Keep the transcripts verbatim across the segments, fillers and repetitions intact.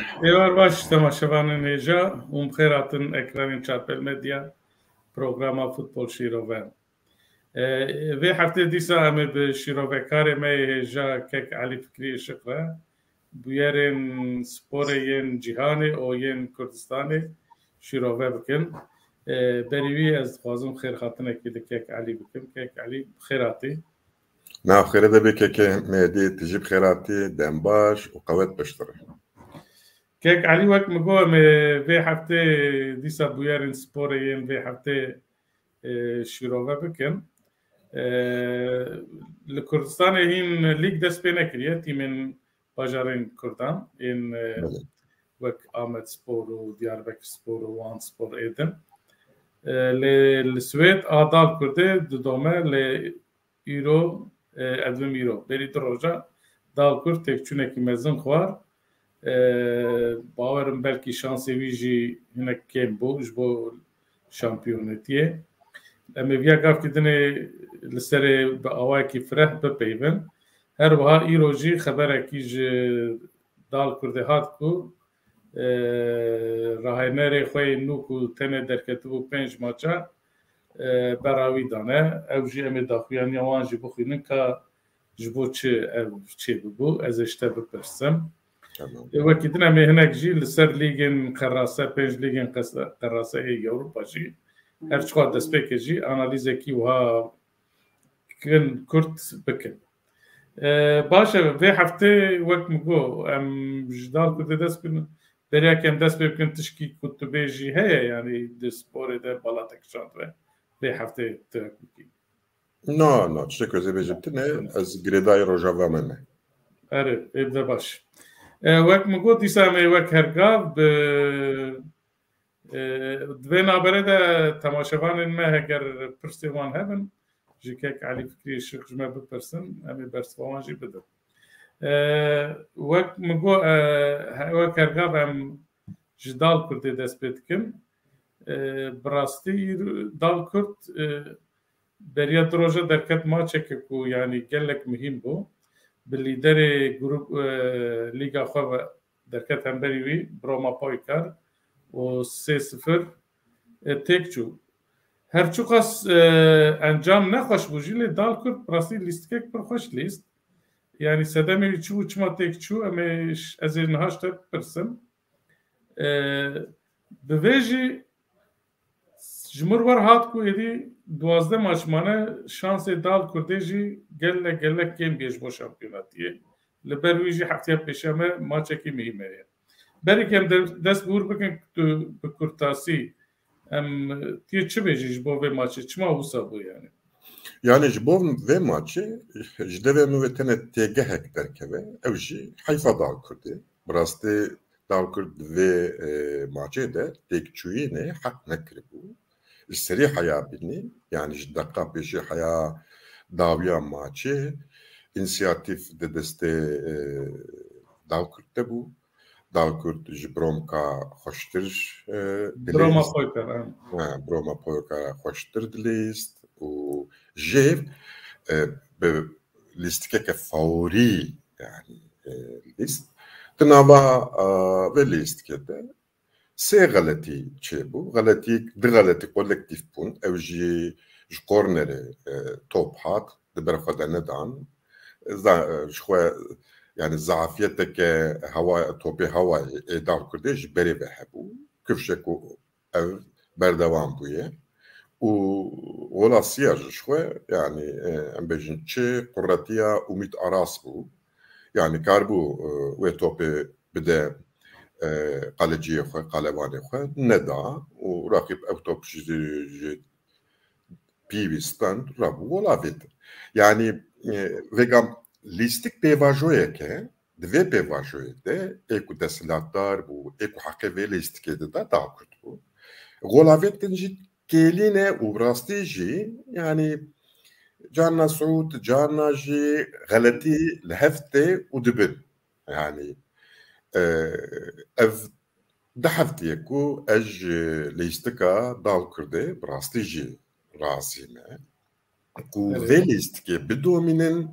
Êvar baş, temaşevanên hêja, hûn bi xêr hatin ekranên Çarpel Medya, programa Futbol Şîrove. E, vê heftê dîsa em ê bi şîrovekarê me yê hêja kek Elî Fikrî Işiq re bûyerên sporê yên cîhanê û yên Kurdistanê şîrove bikin. E, berî wî ez dixwazim xêrhatinekî li kek Elî bikim. Kek Elî, bi xêr hatî. Nav xêre de bê kekê Mêdî, tu jî bi xêr hatî, dem baş û qewet piştre. Kek Elî, wek min got, em ê vê heftê dîsa bûyerên sporê yên vê heftê, e, şîrove bikin. E, li Kurdistanê hîn lîg dest pê nekiriye, tîmên bajarên Kurdan, ên, e, Belê. wek Amedspor û Diyarbekirspor û Wanspor ê din. E, lê li Swêd a Dalkurdê didome, lê îro, e, ez dibim îro. Berî du roja Dalkurd têkçûnekî mezin xwar. E, bawerim belkî şansê wî jî hinek kêm bû ji bo şampiyonetiyê. Em ê viya gavkî dinê li serê bi awayekî fireh bipeyvin. Her wiha îro jî xeberekî ji Dalkurdê hat ku, e, rahênerê xwe yê nû ku tenê derketibû pênc maça, e, bera wî dane. Ew jî em ê daxuyaniya wan jî bixwînin ka ji bo çi ev çêbibû. Ez ê ji te bipirsim. Tamam. E, wekî din em ê hinek jî li ser lîgên qerase, pênc lîgên qes-, qerase ê Ewropa jî her çiqa destpêkê jî analîzekî wiha kin kurt bikin. E, baş e, vê heftê wek min got, em ji Dalkurdê dest bikin. Beriya ke em dest pê bikin, tişkî ku tu bêjî heye, yanî di sporê de bala te kişand ve vê heftê tu bikî. Na, na, tiştek ez ê bêjim tune, ez girêdayê Rojava me me. Erê, ê bide baş. E, wek min got, dîsa em ê wek her gav bi, e, di vê nabere de temaşevanên me heger pirsê wan hebin, ji kek Elî Fikrî Işiq ji me bipirsin, em ê bersiva wan jî bidin. E, wek min got, e, he-, wek her gav em ji Dalkurdê dest pê dikin. E, bi rastî Dalkurd, e, beriya du roja derket maçeke ku, yanî, gelek muhîm bû. Bi lîderê grup, e, lîga xwe ve derket hemberî wî, Broma Poykar, û sê sifir, e, têk çû. Her çiqas, e, encam nexweş bû jî, lê Dalkurd bi rastî lîstikek pir xweş lîst. Yanî sedemê wî çi bû, çima têk çû, em ê ş-, ez ê niha ji te bipirsim. E, bi vê jî ji min re hat ku êdî duwazdeh maç mane, şansê Dalkurdê jî gelek, gelek kêm bûye ji bo şampiyonatiyê. Li ber wî jî heftiya pêşiya me maçekî muhîm heye. Berî ku em de-, dest bi wir bikin, tu bi kurtasî, em, tu yê çi bêjî ji bo vê maçê? Çima wisa bû yani? Yani ji bo vê maçê, ji devê min ve tenê têgehek derkeve, ew jî heyfa Dalkurdê. Bi rastî Dalkurd di vê, e, maçê de têkçûyînê heq nekiribû. Ji serî heya bînî, yani ji deqa pêşî heya dawiya maçê, însiyatîf di destê, e, Dalkurd de bû. Dalkurd ji Bromka xweştir, e, dilîst. Broma Poykar, ha. Ha, Broma Poykar xweştir dilîst û jêv, e, bi lîstikeke favorî, yani, e, lîst. Di nava, e, vê lîstikê de sê xeletî çêbû. Xeletî, di xeletî kolektîf bûn. Ew jî ji kornerê, e, top hat, di ber xwe de nedan. Za-, ji xwe, yani, zafiyeteke hewa, topê hewayê ê Dalkurdê ji berê ve hebû. Kifşek û ev berdewam bûye. Û Golasiya ji xwe, yani, e, em bêjin çi quretiya Umît Aras bû. Yani, karibû, e, wê topê bide, e, qaleciyê xwe, qalevanê xwe, neda û raqîb ew top ji, ji pîvî stand rabû gola vêtin. Yani, e, vêga lîstik pêvajoyek e, di vê pêvajoyê de ê ku desthilatdar bû, ê ku heqê vê lîstikê dida, Dalkurd bû. Gola vêtin jî kêlî ne û bi rastî jî, yani, carna siûd, carna jî xeletî li hev tê û dibin. Yani, e, ev du heftê ye ku ez ji lîstika Dalkurdê bi rastî jî razî me. Ku Evet. vê lîstikê bidomînin,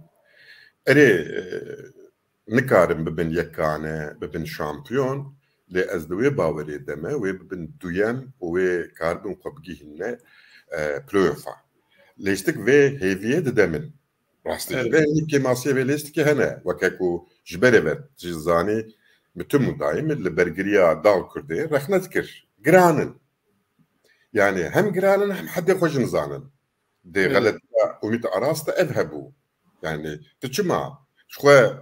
erê, e, nikarin bibin yekane, bibin şampiyon. Lê ez di wê bawerê de me, wê bibin duyem û wê karibin xwe bigihîne, e, playofa. Lêstik vê hêviyê dide min. Rastî jî Evet. de hîn kêmasiyê vê lêstikê hene. Weke ku ji berê ve ji zanî, min tim û daîm li bergiriya Dal Kurdê rexne dikir. Giran in. Yani hem giran in hem hedê xwe jî nizanin. Dê Evet. xeletiya Umît Aras de ev hebû. Yani tu çima ji xwe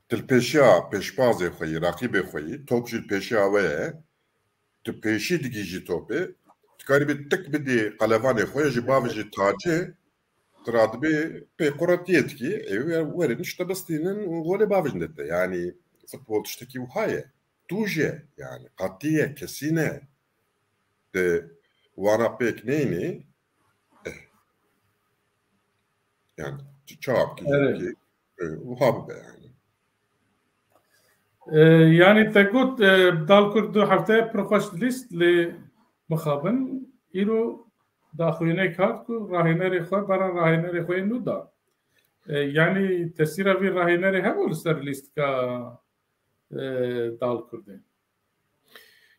tu li pêşiya pêşbazê xwe yî, raqîbê xwe yî, top jî li pêşiya we ye, tu pêşî digihîjî topê, tu karî bî tik bidî qelevanê xwe ya jî bavêjî tacê, tu radibê pê quretiyê dikî, ê wer-, werin ji te bistînin û golê bavêjin dide te. Yani futbol tiştekî wiha ye. Tûj e, yani qatî ye, kesî ne. Di wana pêk neyni, eh. Yani tu çawa bikî, Evet. jî bikî, eh, wiha bibe yani. E, yani te got, e, Dal Kurd du hefte pir xweş dilîst, lê mixabin îro daxuyaniyek hat ku rahênerê xwe, bera rahênerê xwe yê nû da. E, yani tesîra vî rahênerê hebû li ser lîstika, e, Dal Kurdê?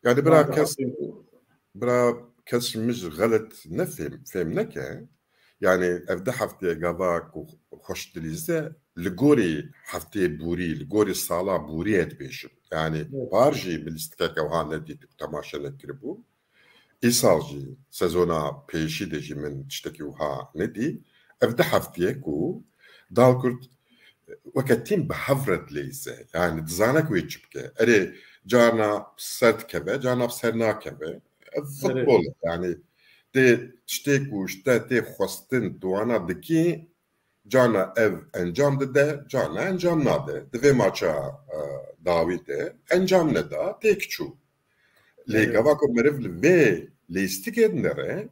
Yani bira Van kes, dixwazin ku bira kes ji min ji xelet nefêm, fêm neke. Yani ev du heftê gava ku xweş dilîze, li gorî heftê bûrî, li gorî sala bûrî ye dibêjim. Yani Evet. par jî min lîstikeke wiha nedît, temaşe nekiribû. Îsal jî sezona pêşî de jî min tiştekî wiha nedî. Ev du heftê ye ku Dal Kurd weke tîm bi hev re dileyze. Yani dizane ku wê çi bike. Erê, carna bi ser dikeve, carna bi ser nakeve. Ev Erê. futbol e. Yani tê tiştê ku ji te tê xwestin, tu wana dikî, carna ev encam dide, carna encam nade. Di vê maça, e, dawî de encam neda, têk çû. Lê Evet. gava ku meriv li vê lêstikê dinere,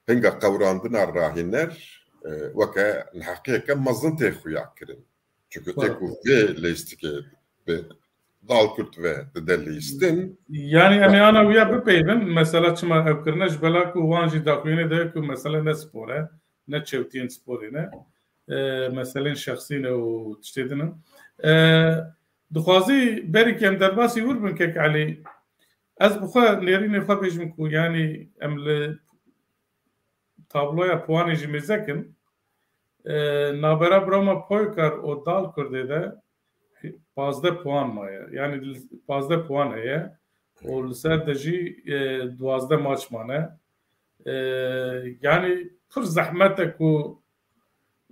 hinga qewrandina rahîner, e, weke neheqiyeke mezin tê xuya kirin. Çunku tê Bak. ku vê lêstikê bi Dal Kurd ve dide lîstin. Yani em ê ana wiya bipeyvin, mesela çima ev kirine, ji bela ku wan jî daxuyanê de ku mesele ne spor e, ne çewtiyên sporê ne. E, meselên şexsî ne û tiştê din e. E, dixwazî berî ku em derbasî wir bin kek Elî, ez bi xwe nêrînê xwe bêjim ku yani em li tabloya puanê jî mêze kin. E, navbera Broma Poykar û Dal Kurdê de pazdeh puan maye. Yani pazdeh puan heye. Û li ser de jî, e, duwazdeh maç mane. E, yani pir zehmet e ku,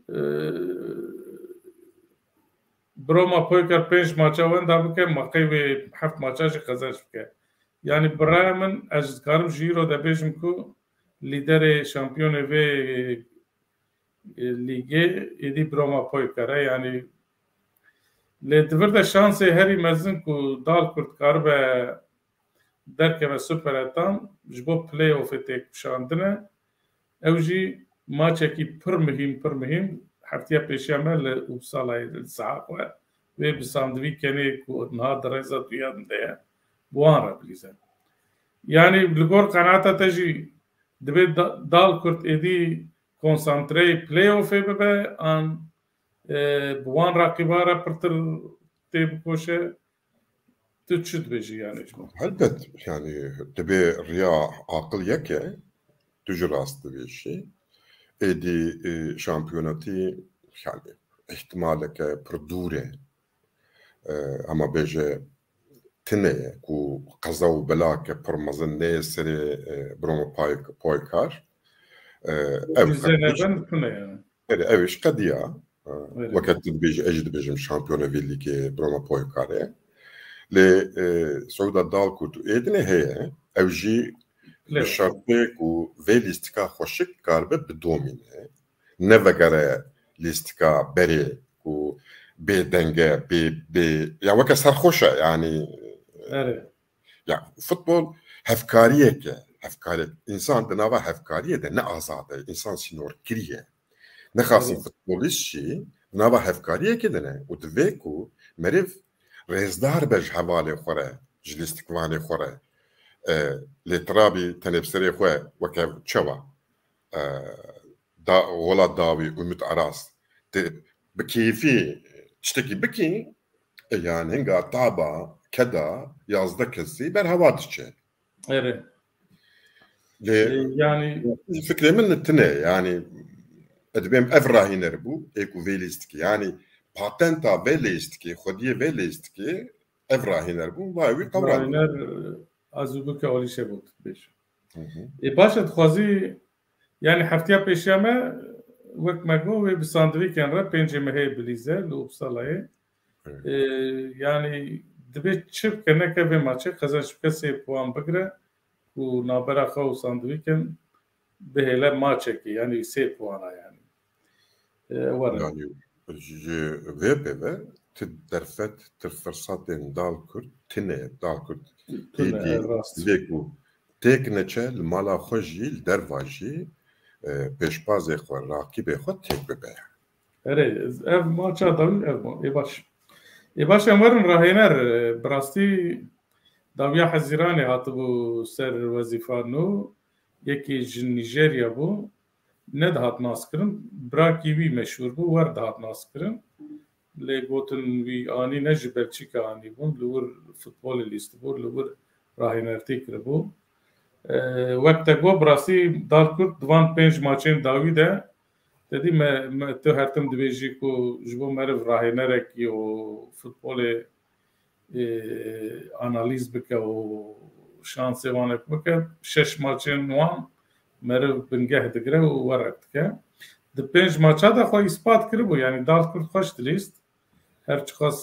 e, Broma Poykar pênc maça wenda bike, ma qey wê heft maça jî qezenc bike. Yani bi raya min ez dikarim ji îro de bêjim ku lîderê şampiyonê vê, e, lîgê êdî Broma Poykar e. Yani lê di vir de şansê herî mezin ku Dal Kurd karibe derkeve Super Etan ji bo playoffê têkişandine. Ew jî maçekî pir muhîm, pir muhîm heftiya pêşiya me li Uppsalayê li saha xwe wê bi sandivî kenê ku niha di rêza duya din de ye. Bi wan re bilîze. Yani li gor qenaeta te jî dibê Da-, Dal Kurd êdî konsantreyê playoffê bibe an, e, bi wan raqîba re pirtir tê bikoşe? Tu çi dibêjî yani ji bo? Helbet, yani, dibê riya aqil yek e, tu jî rast dibêjî. Êdî, e, şampiyonatî, yani, ihtimaleke pir dûr e. E, hema bêje tine ye ku qeza û belake pir mezin neyê serê, e, Broma Pay-, Poykar. E, ev Bize qedî nebin tune yani. Erê, ew iş qediya. Erê. Weke tu dibêjî, ez jî dibêjim şampiyona vê lîgê Broma Poykar e. Lê, e, Siûda Dal Kurd û êdinê heye. Ew jî bi Lê. şertê ku vê lîstika xweşik karibe bidomîne. Ne vegere lîstika berê ku bê denge, bê, bê, ya weke serxweş e, yani. Erê. Ya futbol hevkariyek e. Hevkariyek. Însan di nava hevkariyê de ne azad e. Însan sînorkirî ye. Nexasim Erê. futbolîst jî di nava hevkariyekê de ne. Û divê ku meriv rêzdar be ji hevalê xwe re, ji lîstikvanê xwe re. E, lê tirabî tenê bi serê xwe weke çawa, e, da, Gola Dawî, Umut Aras, tu bi keyfî tiştekî bikî, E, yani hinga taba keda yazdeh kesî berhewa diçe. Erê. Lê E, yani fikrê min tine, yani edibêm ev rahîner bû, ê ku vê lîstikê, yani patenta vê lîstikê, xwediyê vê lîstikê, ev rahîner bû, vay wî qewran. Rahîner, e, ez û bike alîşe bû bêj. Hı hı. E, baş e, dixwazî, yani heftiya pêşiya me, wek me got, wê bi sandvîken re pêncê mehê bilîze li Uppsala'yê. Evet. E, yani dibê çi bike neke vê maçê qezenç bike sê puan bigire û nabera xwe û sandvîken bihêle maçekê, yani sê puana yani. E, were. Yani ji vê pê ve ti derfet, ti firsatên Dalkurd tine, Dalkurd Tune, êdî e, rast. vê ku têk neçe li mala xwe jî, li derva jî, e, pêşbazê xwe, rakîbê xwe têk bibe. Erê, ev maça dawî ev ma. Ê baş. Ê baş em werin rahêner, e, bi rastî dawiya Hezîranê hatibû ser wezîfa nû, yekî ji Nîjerya bû, nedihat naskirin, birakî wî meşhûr bû, wer dihat naskirin. Lê gotin wî anî ne ji Belçîka anîbûn, li wir futbolê lîstibû, li wir rahênertî kiribû. E, wek te got, bi rastî Dalkurd di van pênc maçên dawî de, te dî me, me, tu her tim dibêjî ku ji bo meriv rahênerekî û futbolê, e, analîz bike û şansê wan ek bike, şeş maçên wan meriv bingeh digire û werek dike. Di pênc maça de xwe îspat kiribû, yanî Dalkurd xweş dilîst. Her çiqas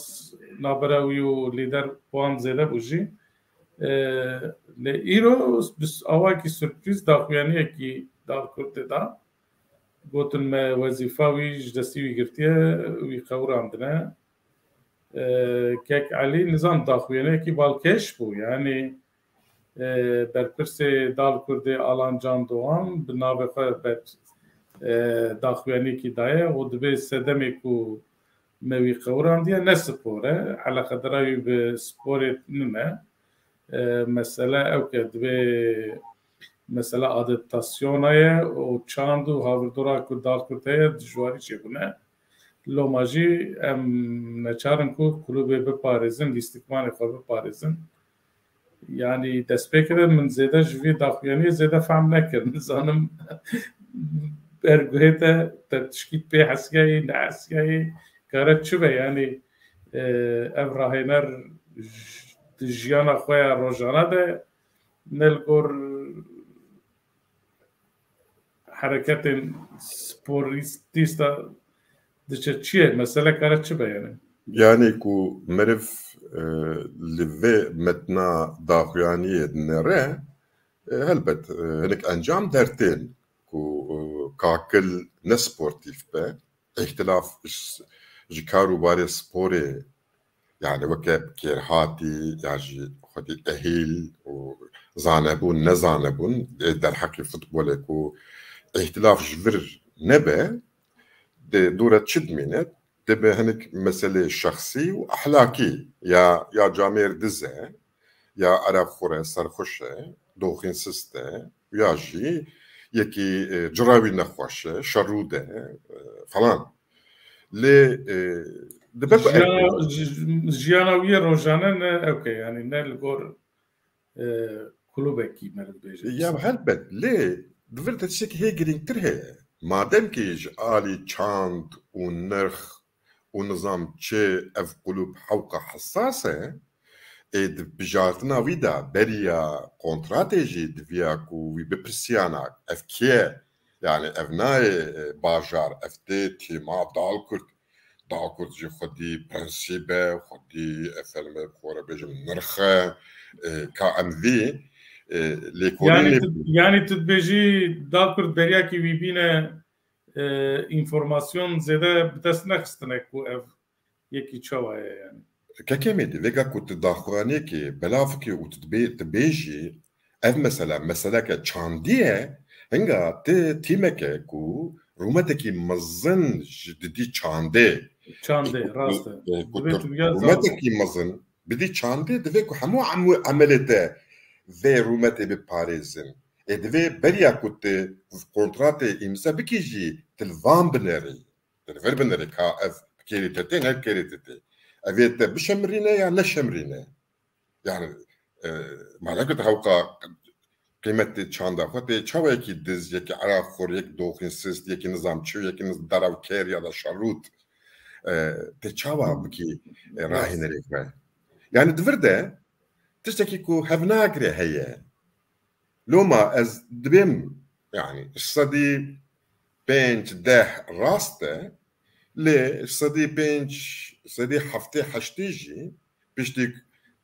nabera wî û lîder puan zêde bû jî. E, lê îro bi awakî surprîz daxuyaniyekî Dalkurdê da. Gotin me wezîfa wî ji destî wî girtiye, wî qewirandine. E, Kek Elî nizam daxuyaniyekî balkêş bû. Yanî, e, berpirsê Dalkurdê Alan Can Doğan bi navê xwe ber, e, daxuyaniyekî daye û dibê sedemê ku me wî qewirandiye ne spor e. Eleqedara wî bi sporê nine. E, mesele ew ke dibê mesela adaptasyona ye û çand û havirdora ku Dalkurd heye dijwarî çêbûne. Loma jî em neçar in ku klûbê biparêzin, lîstikmanê xwe biparêzin. Yanî destpêkê de min zêde ji vî daxuyaniyê zêde fehm nekir. Nizanim berguhê te, te tişkî pê hesiyayî, nehesiyayî, kare çi be? Yanî, e, ev rahêner j-, di jiyana xwe ya rojane de ne li gor hereketên sporîstî de diçe çi ye? Mesele kare çi be yani? Yani ku meriv, e, li vê metna daxuyaniyê dinere, e, helbet, e, hinek encam dertên ku, e, kakil ne sportîf be, îhtilaf ji, ji kar û barê sporê, yani weke kêrhatî ya jî xwedî ehîl û zanebûn, nezanebûn, ê derheqî futbolê ku îhtilaf ji vir nebe, dê dûre çi dimîne, dê be hinek meselê şexsî û ehlakî ya, ya camêr diz e, ya erebxwir e, serxweş e, doxîn sist e, ya jî yekî, e, cira wî nexweş e, şerrûd e, e, falan. Lê, e, dibe ku Jiyana, ji-, jiyana wî yê rojane ne ewke, yani ne li gor, e, klubekî meriv bêje. Ya helbet, lê di vir de tiştekî hê girîngtir heye. Madem ki ji alî çand û nirx û nizam çi ev kulûb hewqa hesas e, ê di bijartina wî de beriya kontratê jî diviya ku wî bipirsiyana ev kê ye? Yani ev nayê, e, bajar, ev tê tîma Dalkurd. Dalkurd jî xwedî prensîb e, xwedî, e, efendime xwe re bêjim nirx e, e, ka em vî, e, lêkolînê Yani tu, yani tu dibêjî Dalkurd beriyakî wî bîne, e, înformasyon zêde bi dest nexistine ku ev yekî çawa ye yani. Kekê Mêdî, vêga ku tu daxuyaniyekê belav kî û tu dibê-, tu bêjî, ev mesela, meseleke çandî ye, hinga ti tîmeke ku rûmetekî mezin ji didî çandê. Çandê, Ku, rast e. e, ku Divê tu tu ya zan. Rûmetekî mezin bidî çandê, divê ku hemû, hemû emelê te vê rûmetê biparêzin. Ê divê beriya ku tu kontratê îmze bikî jî, tu li van binerî. Tu li vir binerî ka ev kêrî te tê, ne kêrî te tê. Ev ê te bişemirîne ya neşemirîne? Yani, e, madem ki te hewqa qîmetê çanda xwe tê, çawa yekî diz, yekî eraxxor, yek doxînsist, yekî nizam çi, yekî niz-, derew kêr ya da şerût, e, tê çawa bikî, e, rahînerê xwe? Yani di vir de tiştekî ku hevnagirê heye. Loma ez dibêm, yani sedî pênc deh rast e, lê sedî pênc, sedî heftê heştê jî piştî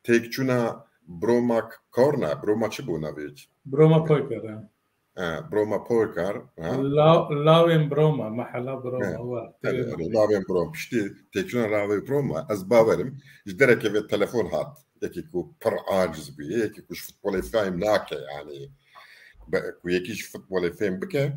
têkçûna Broma Korna, Broma çi bû navê? Broma Poykar, ha. E, Broma Poykar, ha? La-, Lawên Broma, mehela Broma, He, wa, erê, têrê erê, Broma. Lawên Broma, piştî têkçûna Lawên Broma, ez bawerim, ji dereke vê telefon hat. Yekî ku pir aciz bûye, yekî ku ji futbolê fehm nake, yani, be-, ku yekî ji futbolê fehm bike,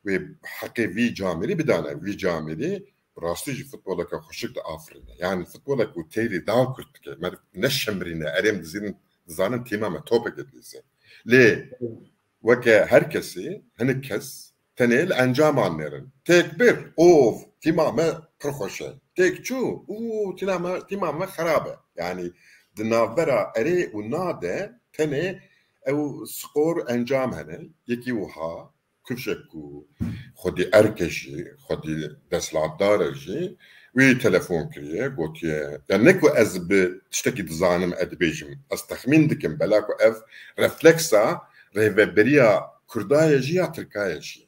wê heqê vî camêrî bidane, vî camêrî rastî jî futboleke xweşik diafirîne. Yani futbolek ku têrî dal kurt dike, meriv neşemirîne, erê em dizînin, dizanin tîma me topeke dilîze. Lê weke her kesî, hinek kes tenê li encaman nêrin. Têk bir, of, tîma me pir xweş e. Têk çû, û, tîna me, tîma me xerab e. Yani di navbera erê û na de tenê ew skor encam hene. Yekî wiha, kifşek ku xwedî erk e jî, xwedî desthilatdar e jî, wî telefon kiriye, gotiye, ya ne ku ez bi tiştekî dizanim, ez dibêjim, ez texmîn dikim, bela ku ev refleksa rêveberiya Kurda ye jî ya Tirka ye jî.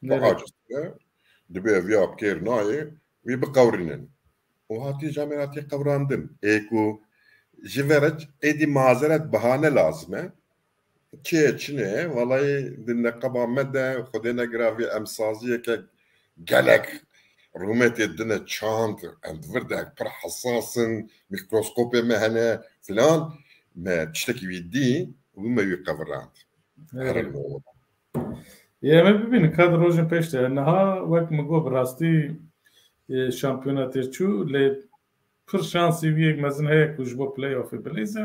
Xwe Nêre. aciz dibe, dibê ev ya bi kêr nayê, wî biqewrînin. Û hatiye camêr hatiye qewrandin. Ê ku ji ve re êdî mazeret, bahane lazim e. Çi ye, çi ne ye? Valayî di neqeba me de Xwedê negira vê em saziyeke gelek rûmetê dine çand, em di vir de pir hesas in, mîkroskopê me hene filan. Me tiştekî wî dî û me wî qevirand. Evet. Herin o. Yê me bibînin ka di rojên pêş de. Niha wek min got bi rastî, e, şampiyona têr çû, lê pir şansî wî yek mezin heye ku ji bo playoffê bilîze.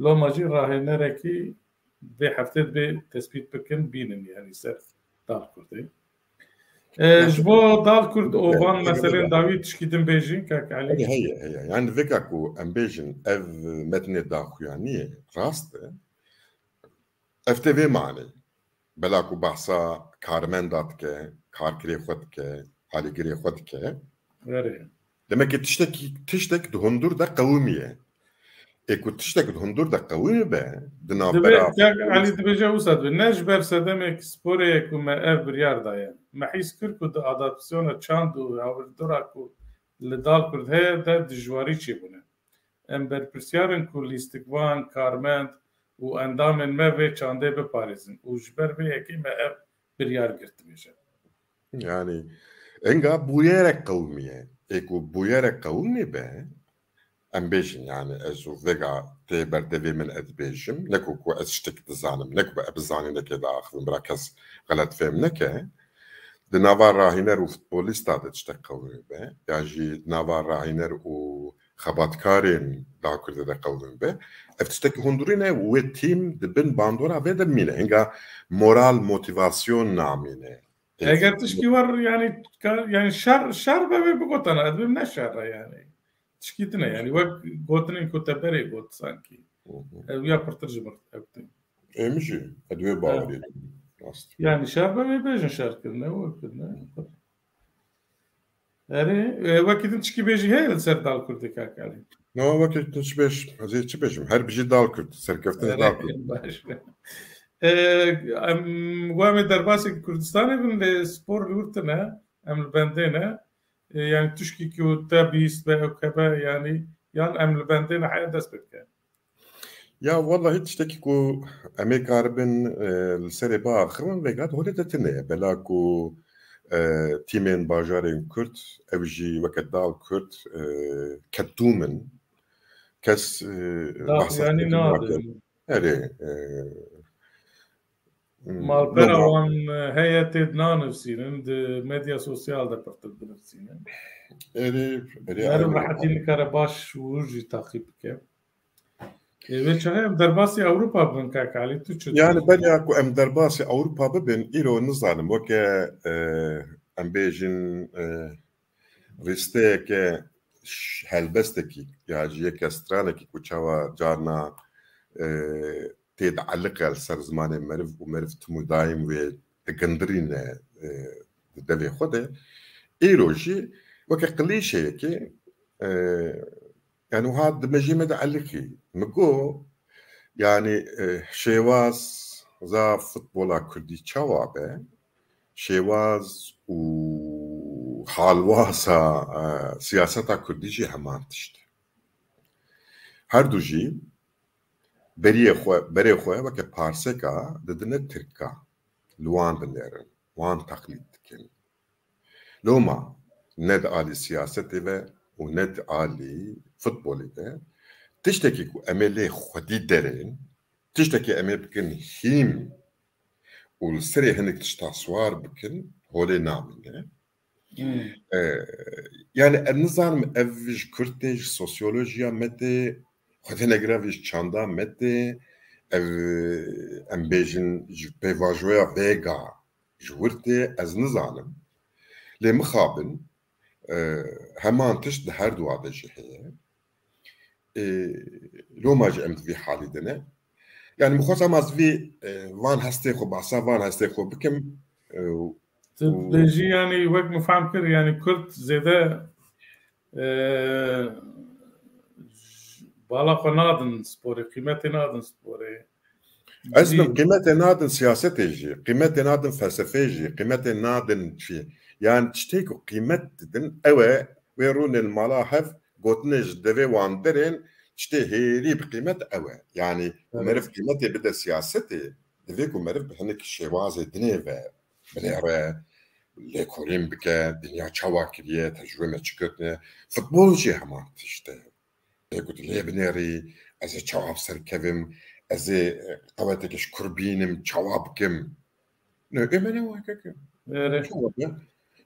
Loma jî rahênerekî vê heftê dibê tespît bikin, bînin, yani ser Dal Kurdê. E, ji bo Dal Kurd û van meselên dawî tişkî din bêjî, kak Elî? Heye, heye, heye. Yani vêka ku em bêjin ev metnê daxuyaniyê rast e, ev tê vê manê. Bela ku behsa karmenda dike, karkirê xwe dike, alîgirê xwe dike. Erê. Demek ki tiştekî, tiştek di hundur de qewimiye. Ê ku tiştek di hundur de qewimibe, di Dibê, navbera Kak Elî dibêje wisa dibe. Ne ji ber sedemê sporê ye ku me ev biryar daye. Me hîs kir ku di adaptasyona çand û hawirdora ku li Dal Kurd heye de dijwarî çêbûne. Em berpirsiyar in ku lîstikvan, karmend û endamên me vê çandê biparêzin û ji ber vê yekê me ev biryar girt, dibêje. Yani, enga bûyerek qewimiye. Ê ku bûyerek qewimî be, em bêjin, yani, ez û vêga tê berdevê min ez dibêjim, ne ku, ku ez tiştek dizanim, ne ku ez bi zanînekê diaxivim, bira kes xelet fêm neke. Di nava rahîner û futbolîsta de tiştek qewimî be, ya jî di nava rahîner û xebatkarên Dal Kurdê de qewimî be, ev tiştekî hundirî ne, wê tîm di bin bandora vê de bimîne. Hinga moral, motivasyon namîne. Eger tişkî wer, yani, ka-, yani şer, şer be wê bigotana, ez bim ne şer e yani. Tişkî din e yani, wek gotinên ku te berê got sankî. Hı hı. Ev ya pirtir ji min ew tê. Ê min jî, ez wê Ha. bawerî dikim. Rast. Yani şer be wê bêjin şer kirine, wer kirine. Erê, e, wekî din tişkî bêjî heye li ser Dal Kurdê, Kak Elî? No, wekî din çi bêj, ez ê çi bêjim? Her bijî Dal Kurd, serkeftin Erê, Dal Kurd. Baş. E, em, wa em ê derbasê Kurdistanê bin, lê spor li wir tine, em li bendê ne. E, yani tişkî ku te bihîst be, ew keve, yani, yan em li bendê ne, heye dest pê bike. Ya, wellahî tiştekî ku em ê karibin, e, li serê biaxivin, vêga di holê de tune ye. Bela ku, e, tîmên bajarên Kurd, ew jî weke Dal Kurd, e, ketûm in. Kes, e, Dal, behsa yani, ketûm nadin. Erê, e, Hmm, Malpera normal. Wan, e, heye tê dinanivsînin, di medya sosyal de pirtir dinivsînin. Erê, erê, Meriv erê. Rehetî nikare baş û jî taqîb bike. E, vê çaxê em derbasî Ewropa bibin, Kak Elî, tu çi Yani dibêjî? Beriya ku em derbasî Ewropa bibin, îro nizanim, weke, e, em bêjin, e, rîsteyeke ş-, helbestekî ya jî yeke stranekî ku çawa carna, e, tê dieliqe li ser zimanê meriv û meriv tim û daîm wê digindirîne, e, di devê xwe de. Îro jî weke klîşeyekê, e, yani wiha di mejê me de eliqî. Min got, yani, e, şêwaza futbola kurdî çawa be, şêwaz û halwaza, e, siyaseta kurdî jî heman tişt e. Her du jî beriyê xwe, berê xwe weke parseka didine tirka. Li wan dinêrin, wan teqlîd dikin. Loma ne di alî siyasetê ve û ne di alî futbolê ve tiştekî ku em ê lê xwedî derên, tiştekî em ê bikin hîm û li serê hinek tişta siwar bikin, holê namîne. Hmm. E, yani ez nizanim ev ji kurd tê, ji sosyolojiya me tê, xwedê negire vê ji çanda me tê, ev, em bêjin ji pêvajoya vêga ji wir tê, ez nizanim. Lê mixabin, e, heman tişt di her duwa de jî heye. E, loma jî em di vî halî de ne. Yani min xwest em ez vî, e, van hestê xwe, behsa van hestê xwe bikim. E, Tu û bêjî, yani wek min fehm kir, yani kurd zêde, e, bala xwe nadin sporê, qîmetê nadin sporê. Ez Jî min qîmetê nadin siyasetê jî, qîmetê nadin felsefeyê jî, qîmetê nadin çi. Yani tiştê ku qîmet didin, ew e, wê rûnên mala hev, gotinê ji devê wan derên, tiştê hêrî bi qîmet ew e. Yani ku Evet. meriv qîmetê bide siyasetê, divê ku meriv bi hinek şêwazê dinê ve binêre, lêkolîn bike, dinya çawa kiriye, tecrûbê me çi ketine. Futbol jî heman tişt e. Pê ku tu lê binêrî, ez ê çawa bi ser kevim, ez ê, e, qewetekê ji kur bînim, çawa bikim? Ne, ê me ne weke ke. Êre. Çawa be?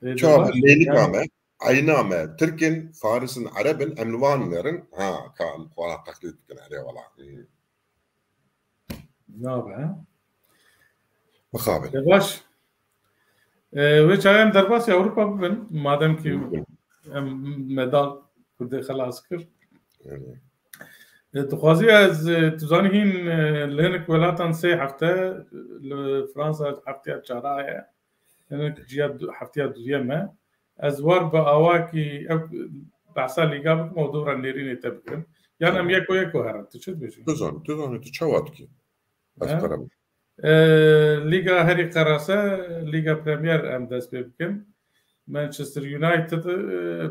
Ê, Çawa be? debaş, Lêlika yani me, eyna me, Tirk in, Faris in, Ereb in, em li wan nêrin. Ha, ka em xwe teqlîd bikin, erê wala. Hmm. Nabe, ha? Mixabin. E, baş. E, wê çaxê em derbasî Ewropa bibin, madem ki Mümkün. em medal Kurdê xelas kir. Evet. E, dixwazî ez, e, tu zanî hîn, e, li hinek welatan sê hefte, li Fransa hefteya çara ye. Hinek ciya du-, hefteya duyem e. Ez war bi awakî ev behsa lîga bikim û dora nêrînê te bikim. Yan em Tamam. yeko yeko herin. Tu çi dibêjî? Tu zanî, tu zanî, tu çawa dikî? Ez He? qere bim. E, Lîga herî qerase, Lîga Premier em dest pê bikin. Manchester United, e,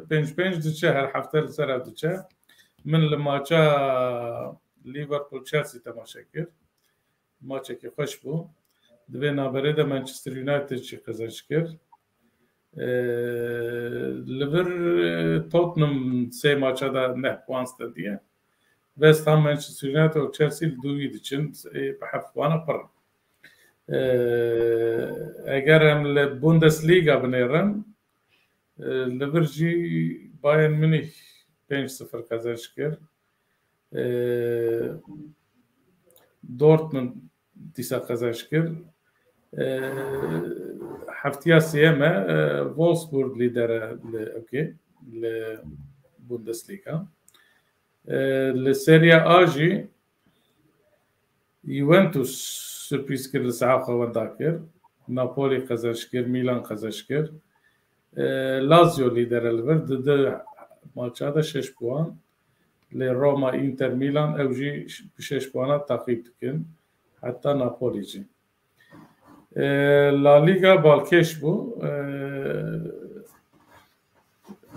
pênc pênc diçe, her hefte li ser ev diçe. Min li maça Liverpool Chelsea temaşe kir. Maçekî xweş bû. Di vê navberê de Manchester United jî qezenc kir. Ee, li vir, e, Tottenham sê maça de neh puan stendiye. West Ham, Manchester United û Chelsea li dûyî diçin. Ê, bi heft puana pir in. Ee, eger em li Bundesliga binêrin, e, li vir jî Bayern Münih pênc sifir qezenc kir. E, Dortmund dîsa qezenc kir. E, heftiya sêyem e, e, Wolfsburg lîder e li, okey, li Bundesliga. E, li Serie A jî Juventus sürprîz kir, li saha xwe wenda kir. Napoli qezenc kir, Milan qezenc kir. E, Lazio lîder e li vir, di du maça de şeş puan. Lê Roma, Inter, Milan ew jî bi şeş puana taqîb dikin. Heta Napoli jî. E, La Liga balkêş bû. E,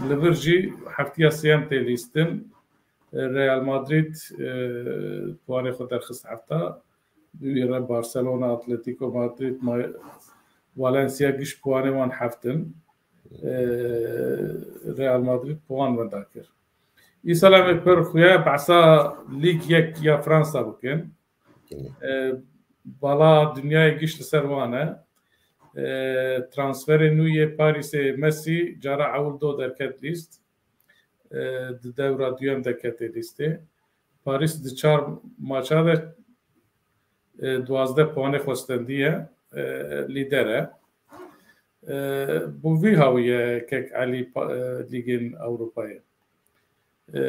li vir jî heftiya sêyem tê lîstin. E, Real Madrid, e, puanê xwe derxist hefta. Wî re Barcelona, Atletico Madrid, Ma-, Valencia giş puanê wan heft in. E, Real Madrid puan wenda kir. Îsal em ê pir xuya behsa Lîg yek ya Fransa bikin. E, bala dinyayê giş li ser wan e. E, transferê nû yê Parîsê Messi cara ewil do derket lîst. E, di dewra duyem de ketê lîstê. Parîs di çar maça de, e, duwazdeh puanê xwe stendiye, e, lîder e. E, bi vî hawî ye kek Elî pa-, e, Lîgên Ewropayê. e,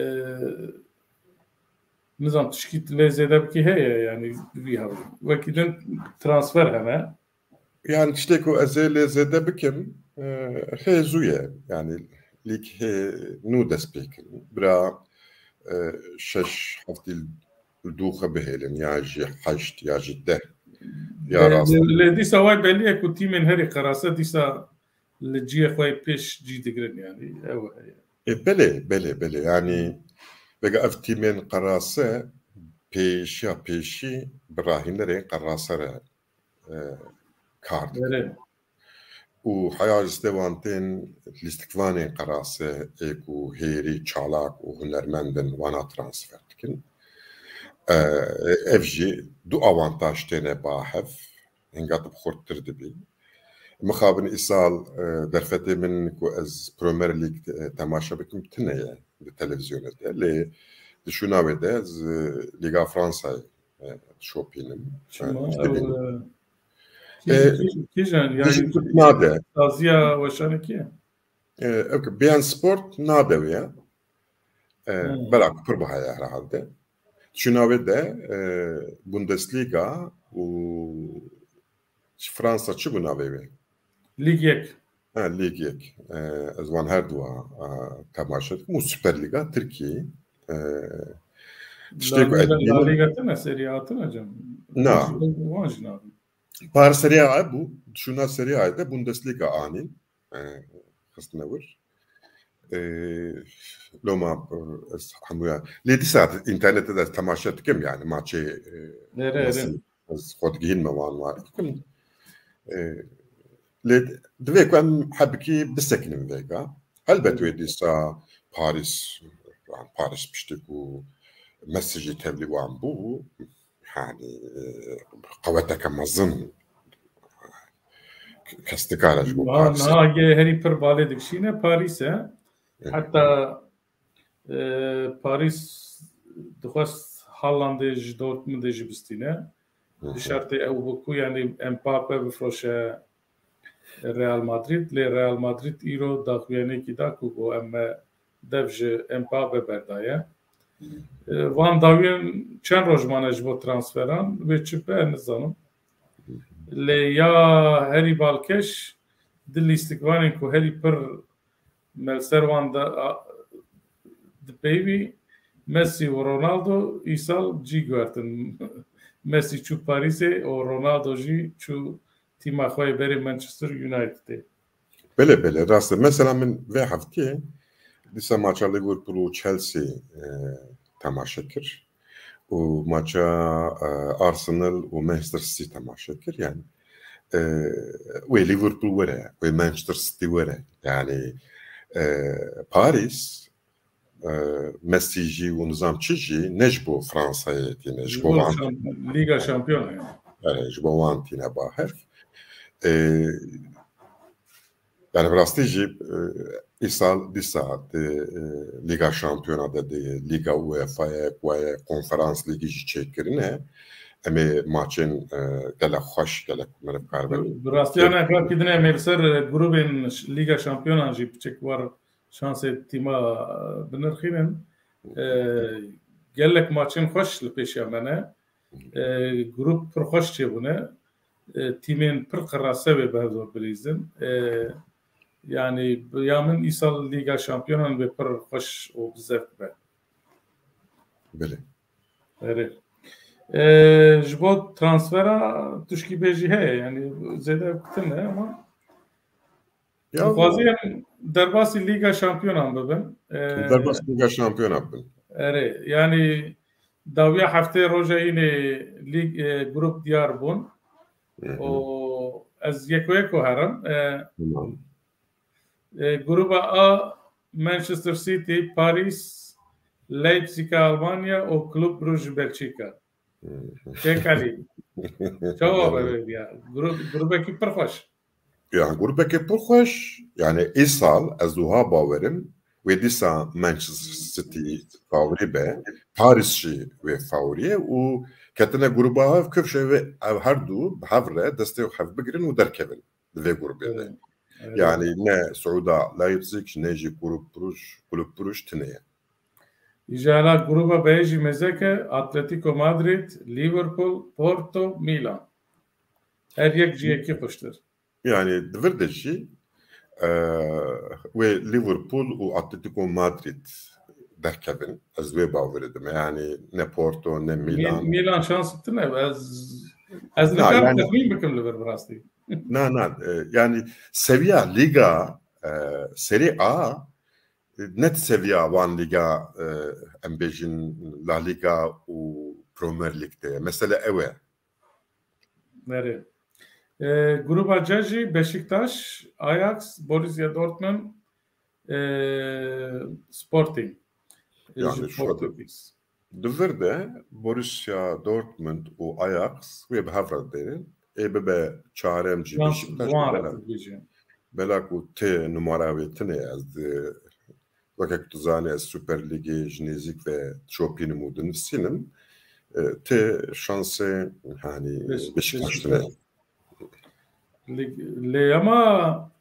nizam tişkî lê zêde bikî heye, yani vî hewlî. Wekî din transfer hene. Yani tiştê ku ez ê lê zêde bikim, e, hê zû ye. Yani lîg hê nû dest pê kirin. Bira, e, şeş heftî li dû xwe bihêlin, ya jî heşt, ya jî deh. Ya Lê, rast. lê, lê dîsa way belî ye ku tîmên herî qerase dîsa li ciyê xwe yê pêş cî digirin, yani ew heye. E, belê, belê, belê. Yani vega ev tîmên qerase pêşiya pêşî bi rahînerên qerase re, e, kar dikin. Belê. Û heya ji stê wan tên lîstikvanên qerase ê ku hêrî çalak û hunermend in, wana transfer dikin. E, ev jî du awantaj têne ba hev, hinga tu bi xurttir dibî. Mixabin îsal, e, derfetê min ku ez Premier League, e, temaşe bikim tune ye di televîzyonê de. Lê di şûna wê de ez, e, Lîga Fransayê, e, dişopînim. Çima? E, diştê Ew, bînim. e, kî-, E, kî-, kîjan? Dijî Yani Kurd nade. Saziya weşanê kî ye? E, ew ki Bein Sport nade wê ya. E, Hmm. Bela ku pir biha ye herhalde. Şûna wê de, e, Bundesliga û Fransa çi bû navê wê? Lig yek. Ha, Lig yek. E, ez wan her dua, e, temaşe dikim. Û Süper Liga Tirkiye. E, tiştê La ku ez Liga, La bînim Liga tine, Serie A tine cem. Na. Wan jî nabî. Par Serie A bû. Şûna Serie A de Bundesliga anîn. E, xistine wir. E, loma, e, ez hemûya. Lê dîsa înternetê de temaşe dikim yani maçê, e, Nere, nere. Mesî. Ez xwe digihînme wan wan dikim. E, lê divê ku em hebikî bisekinin vêga. Helbet wê dîsa Parîs, Parîs piştî ku Mesî jî tevlî wan bû, yani, e, qeweteke mezin kes dikare ji bo Niha, Parîsê. Niha yê herî pir balê dikişîne Parîs e. Hı. Heta, e, Parîs dixwest Haalandê ji Dortmundê jî bistîne. Hı hı. Bi şertê ew bû ku, yani, Mbappe bifroşe Real Madrid, lê Real Madrid îro daxuyaniyekî da ku got, em me dev ji Mbappe berdaye. E, van dawiyên çend roj mane ji bo transferan, wê çi be nizanim. Lê ya herî balkêş di lîstikvanên ku herî pir me li ser wan de, a, dipeyivî Messi û Ronaldo îsal cî guhertin. Messi çû Parîsê û Ronaldo jî çû tîma xwe yê berê Manchester Unitedê. Belê, belê, rast e. Mesela min vê heftê dîsa maça Liverpool û Chelsea, e, temaşe kir. Û maça, e, Arsenal û Manchester City temaşe kir. Yani, e, wê Liverpool were, wê Manchester City were. Yani, e, Paris, e, Messi jî û nizam çi jî ne ji bo Fransayê tîne, ji Ji bo bo wan şam-, Lîga Şampiyon yani. E, ji bo wan tîne ba hev. E, yani bi rastî jî, e, îsal dîsa di, e, Lîga Şampiyona de, di Lîga UEFA'yê, ku ye Konferans Lîgî jî çêkirine. Em ê maçên, e, gelek xweş, gelek meriv karibe. Bi rastî, yani, ev rakî din em ê li ser, e, grûbên ş-, Lîga Şampiyonan jî piçek war şansê tîma, e, binirxînin. E, gelek maçên xweş li pêşiya me ne. E, grûp pir xweş çêbûne. E, tîmên pir qirase wê bi hev re bilîzin. E, yani, bi ya min îsal Lîga Şampiyonan wê pir xweş û bi zevk be. Belê. Erê. E, ji bo transfera tişkî bê jî heye, yani zêde kutin e ama Ya dixwazî em derbasî Lîga Şampiyonan bibin. E, Derbas Lîga Şampiyonan bibin. Erê, yani dawiya heftê roja înê lîg, e, grup diyar bûn. Hı hı. Û ez yeko yeko herim. E, Tamam. E, gruba A, Manchester City, Paris, Leipzig, Almanya û Club Brugge, Belçika. Hı hı. Têkelî. Çawa be ya? Grup, grubekî pir xweş. Ya, grubekê pir xweş. Yani îsal ez wiha bawerim, wê dîsa Manchester City favorî be, Paris jî wê favorî ye û ketine gruba hev, kifşe wê ev her du bi hev re destê hev bigirin û derkevin di vê grubê de. Evet, evet. Yani ne Suuda Leipzig, ne jî Kulüp Bruj, Kulüp Bruj tune ye. Îja hela gruba B jî mêzek e, Atletico Madrid, Liverpool, Porto, Milan. Her yek ji yekî xweştir. Yani di vir de jî e, wê Liverpool û Atletico Madrid derkevin. Ez wê bawerê dime. Yani ne Porto ne Milan. Milan şans tine. Ez ez dikarim yani, texmîn bikim li vir bi rastî. Na na e, yani seviya liga e, Serie A e, net seviya wan liga e, em bêjin La Liga û Premier League de. Mesele ew e. Nerê. E, gruba C jî Beşiktaş, Ajax, Borussia Dortmund, e, Sporting. Yani şu Portekiz. Di vir de Borussia Dortmund û Ajax wê bi hev re derin. Ê bibe çarem jî Beşiktaş. Bela ku ti numara wê tine ez di weke ku tu zanî ez Super Lîgê ji nêzîk ve şopînim û dinivîsînim. E, ti şansê hani Beşiktaş tine. Lê ama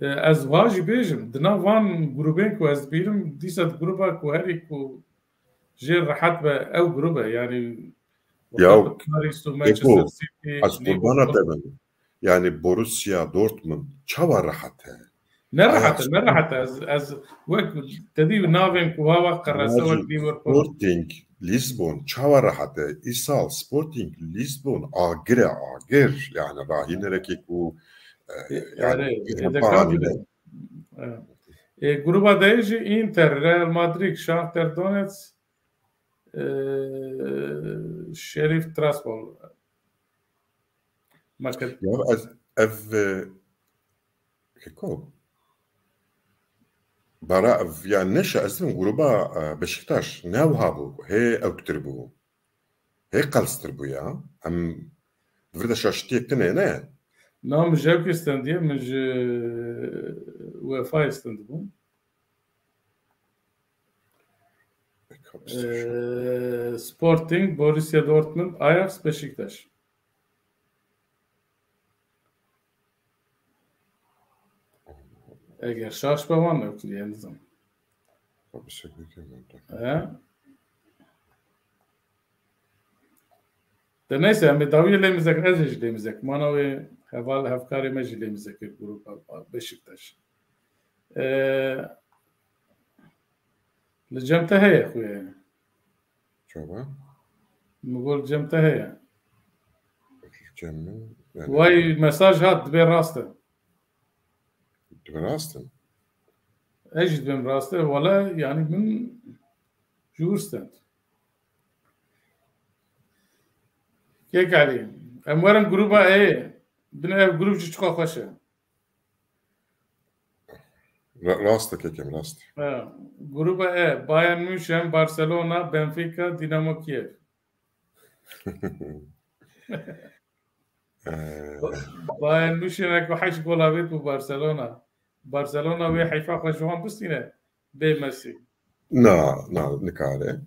e, ez wiha jî bêjim, di nav van grûbên ku ez dibînim, dîsa di grûba ku herî ku jê rehet be ew grûb e, yanî Ya, Paris û Manchester City, ez qurbana te bim. Yani Borussia Dortmund çawa rehet e? Ne rehet e, ne rehet e. Ez, ez wek te dî navên ku wawa qerese wek Liverpool. Sporting Lisbon çawa rehet e? Îsal Sporting Lisbon agir e, agir. Yani rahînerekê ku e, yani e, gruba D jî Inter, Real Madrid, Shakhtar Donetsk, e, Sheriff Tiraspol. Ya ez ev e, Keko. Bara ev ya neşe ez dibim gruba e, Beşiktaş ne wiha bû. Hê ewktir bû. Hê qelstir bû ya. Em vir de şaştiyek tine ne? Na min ji ewkî stendiye, min ji UEFA'yê stendibûm. Ee, Sporting, Borussia Dortmund, Ajax, Beşiktaş. Eger şaş be wan ne kiriye nizam. He? De neyse, em ê dawiyê lê mizek, ez ê jî lê mizek. Mana wê heval, hevkarê me jî lê mizek kir grupa Beşiktaş. Ee, li cem te heye xuye. Çawa? Min got li cem te heye. Cem min, yani. Way mesaj hat, dibê rast e. Dibê rast e. Ez jî dibêm rast e. Wala yani min ji wir stend. Kek Elî. Em werin gruba E. Bin ev grup jî çiqa xweş e. Rast e kekim, rast. Gruba E, Bayern München, Barcelona, Benfica, Dinamo Kiev. Bayern München ku heşt gol avêt bû Barcelona. Barcelona wê heyfa xwe ji wan bistîne bê Messi. Na, na, nikare.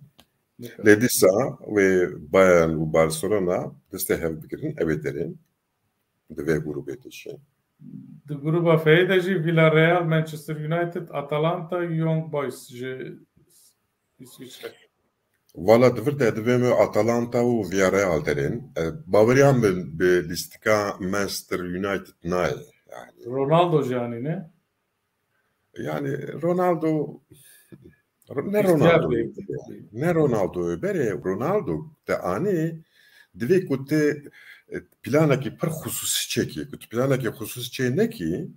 Lê dîsa wê Bayern û Barcelona destê hev bigirin, ew ê derên. Di vê grûbê de jî. Di grûba F'ê de jî Villarreal, Manchester United, Atalanta, Young Boys ji Îsviçre. Vala di vir de divê me Atalanta û Villarreal derên. E, baweriya min bi lîstika Manchester United nayê. Yani. Ronaldo jî anî ne? Yani Ronaldo Ne Ronaldo ne Ronaldo berê Ronaldo te anî divê ku te planekî pir xusûsî çêkî, ku tu planekî xusûsî çê nekî,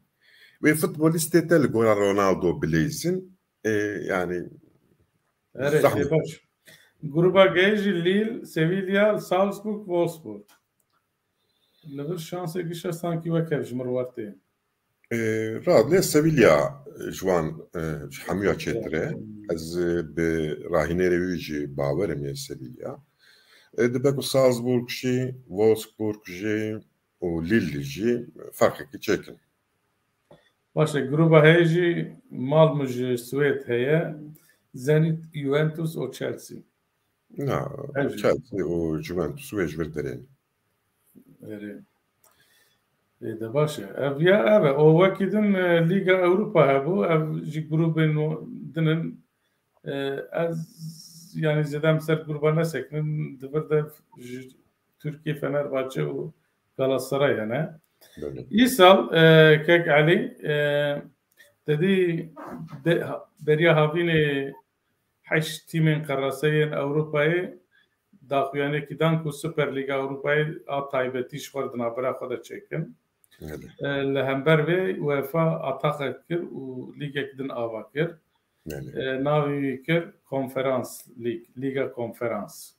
wê futbolîstê te li gora Ronaldo bileyzin. E, yani Erê, baş. Gruba G jî Lille, Sevilla, Salzburg, Wolfsburg. Li vir şansê giş e sankî wek hev ji min re wertê. Rad lê Sevilla ji wan ji hemûya çêtir e. Ez bi rahînerê wî jî bawer im yê Sevilla. Dibe ku Salzburg jî, Wolfsburg jî û Lille jî ferqekî çêkin. Baş e, gruba heye jî Malmö ji Swêd heye, Zenit, Juventus û Chelsea. Na, Chelsea û Juventus wê ji vir derên. Erê. Ê de baş e. Ev ya ev e. O wekî din e, Lîga Ewropa hebû. Ev jî grûbên din in. E, ez yanî zêde em ser gruba nesekinin, di vir de ji Tirkiye Fenerbahçe û Galatasaray hene. Belê. Îsal, e, Kek Elî, e, te dî de, beriya havînê heşt tîmên qeraseyên Ewropayê daxuyaniyekî dan ku Super Lîga Ewropayê a taybetî ji xwe di navbera xwe de çêkin. Belê. E, li hember vê UEFA ataxek kir û lîgek din ava kir. Belê. E, navê wî kir Konferans Lîg, Lîga Konferans.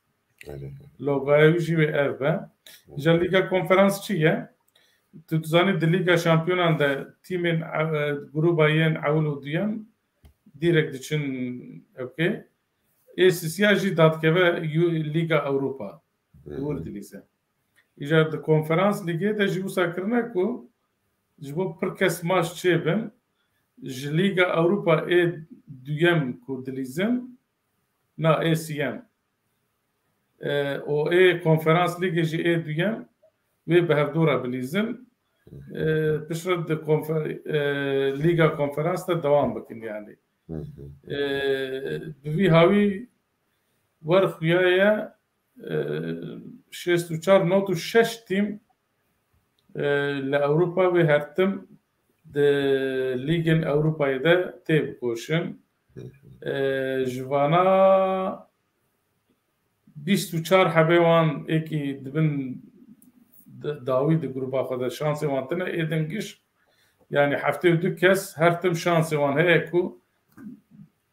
Belê. Logoya wî jî wê ev be. Hı. Îja Lîga Konferans çi ye? Tu dizanî di Lîga Şampiyonan de tîmên, e, gruba yên ewil û duyem dîrek diçin ewkê. Ê sisiya jî dadikeve Yu-, Lîga Ewropa. Hı hı. Di wir dilîze. Îcar di Konferans Lîgê de jî wisa kirine ku ji bo pir kes maç çêbin, ji Lîga Ewropa ê duyem ku dilîzin, na ê siyem. E, û ê Konferans Lîgê jî ê duyem, wê bi hevdû re bilîzin. E, piştre di konfer-, e, Lîga Konferans de dewam bikin yani. Hı hı. E, bi vî hawî wer xuya ye, e, şêst û çar not û şeş tîm, e, li Ewropa wê her tim di Lîgên Ewropayê de tê bikoşin. Hı hı. E, ji vana bîst û çar hebê wan êkî dibin d-, dawî di gruba xwe de şansê wan tine ê din giş. Yani heftê û du kes her tim şansê wan heye ku,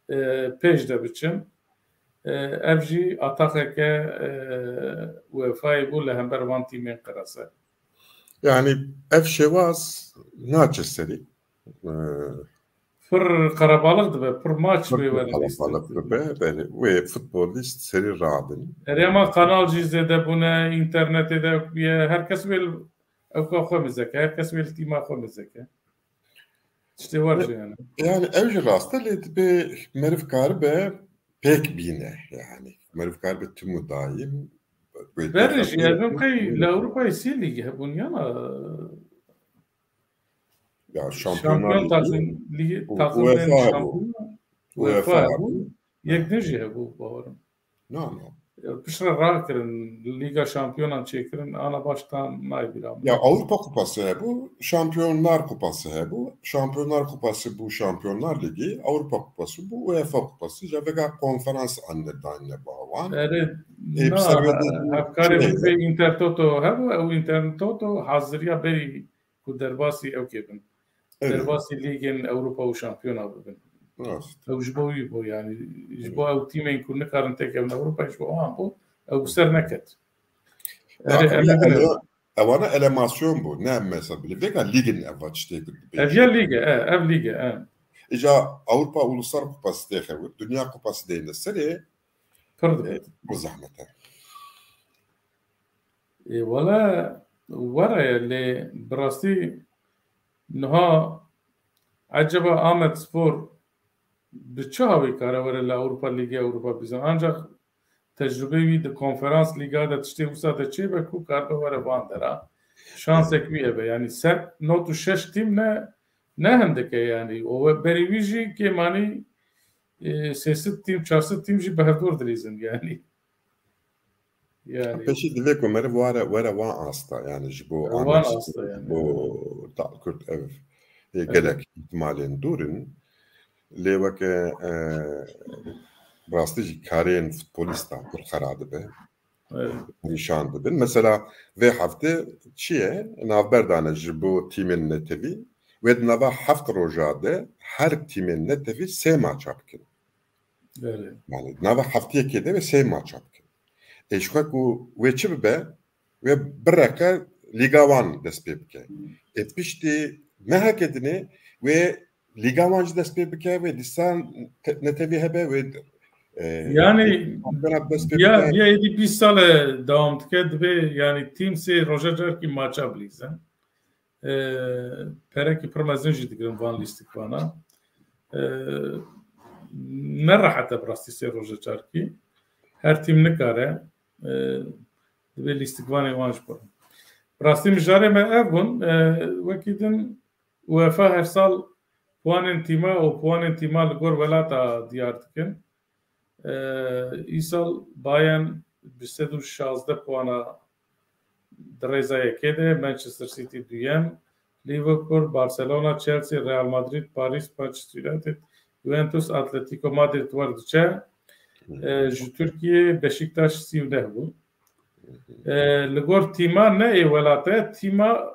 e, pêş de biçin. E, ev jî ataxeke, e, UEFA'yê bû li hember van tîmên qerase. Yani ev şêwaz naçe serî. E, Pir qerebalix dibe, pir maç pir wê were qerebalix lîstik. Dibe, belê. Wê futbolîst serî radin. Erê, ama kanal jî zêde bûne, înternetê de bûye, her kes wê li ewka xwe mizeke, her kes wê li tîma xwe mizeke. Tiştê wer jî yani. Yani ew jî rast e, lê dibe meriv karibe pêk bîne yani. Meriv karibe tim û dayîm. Berê jî, ez nim qey li Ewropayê sê lîg hebûn yana. Ya Şampiyonlar Şampiyon Ligi, takım, ligi, û takımên UEFA hebû. Şampiyon, UEFA UEFA hebû. Hebû. Yek din jî hebû, bawerim. Na, na. Ya, piştre rakirin, Lîga Şampiyonan çêkirin, ana baş tam nayê bîra min. Ya Avrupa Kupası hebû, Şampiyonlar Kupası hebû. Şampiyonlar Kupası bû Şampiyonlar Ligi, Avrupa Kupası bû UEFA Kupası. Ya vega konferans anne danne bawan. Erê, e, na, hevkarê min pê Intertoto hebû, ew Intertoto haziriya berî ku derbasî ewkê bin. Evet. Derbasî lîgên Ewropa û şampiyona bibin. Rast. Ew ji bo wî bû, yani, ji bo ew tîmên ku nikarin têkevin Ewropa, ji bo wan bû, ew bi ser neket. Ya, erê, ev ele-, ewana elemasyon bû, ne mesela, bilê vêga lîgên ev tiştê ku dibêjin. Ev ya lîg e, e, ev lîg e, e. Îca Avrupa Uluslar Kupası têxe, Dünya Kupası deyne serê, pir dibe. E, bu zahmet e. Ê, wele were ye, lê bi rastî niha eceba Amedspor bi çi hawî kare were li Ewropa, Lîgê Ewropa bizin? Ancak tecrubeyê wî di Konferans Lîga de tiştê wisa de çêbe ku karibe were van dera. Şansek wî hebe. Yani ser not û şeş tîm ne, ne hindik e yani. O we berî wî jî kêmanî, e, sê sed tîm, çar sed tîm jî bi hevdor dilîzin yani. Yani. Pêşî divê ku meriv were, were wan asta, yani ji bo Amedspor, ji bo Tal Kurt ev, e, gelek îhtimalên dûr in. Lê weke, e, rastî jî karên futbolîsta pir xera dibe. Evet. Nîşan didin. Mesela vê hefte çi ye? Navber dane ji bo tîmên netewî. Wê di nava heft roja de her tîmên netewî sê maça bikin. Belê. Yani nava heftiyekê de wê sê maça bikin. Ê ji xwe ku wê çi bibe? Wê bireqe Lîga wan dest pê bike. Ê piştî meheke dinê wê Lîga wan jî dest pê bike, wê dîsan te-, netewî hebe, wê, e, yani, şampiyona dest pê ya, bike. Ya êdî bîst sal e dewam dike, divê, yani, tîm sê roja carekî maça bilîzin. E, perekî pir mezin jî digirin van lîstikvana. E, ne rehet e bi rastî sê roja carekî. Her tîm nikare, e, divê lîstikvanê wan ji bo. Bi rastî mijarê me ev bûn, e, wekî din UEFA her sal puanên tîma û puanên tîma li gor welata diyar dikin. E, îsal Bayern bi sed û şazdeh puana di rêza yekê de, Manchester City duyem, Liverpool, Barcelona, Chelsea, Real Madrid, Paris, Manchester United, Juventus, Atletico Madrid wer diçe. E, ji Tirkiye Beşiktaş sî û neh bû. E, li gor tîma ne ê welate, tîma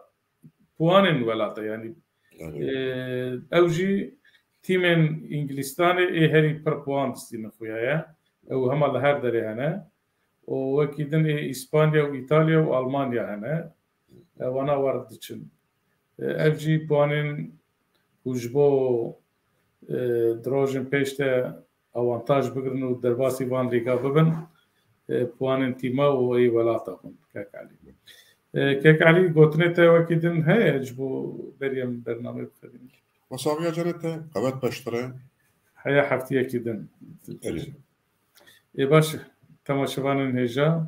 puanên welate, yanî, e, ew jî tîmên Îngilîstanê ê herî pir puan distînin xuya ye. Ew hema li her derê hene. Û wekî din ê Îspanya û Îtalya û Almanya hene. E, wana wer diçin. E, ev jî puanên ku ji bo, e, di rojên pêş de awantaj bigirin û derbasî van lîga bibin, e, puanên tîma û ê welata xwe, kek Elî. E, kek Elî, gotinê te wekî din heye ji bo berî em bernameyê bixebînin? Wesa xuya canê te, qewet beştir e. Heya heftiyekî din. Erê. Ê baş, temaşevanên hêja,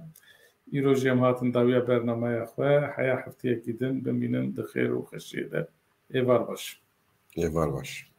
îro jî em hatin dawiya bernameya xwe, heya heftiyekî din bimînin di xêr û xweşiyê de. Êvar baş. Êvar baş.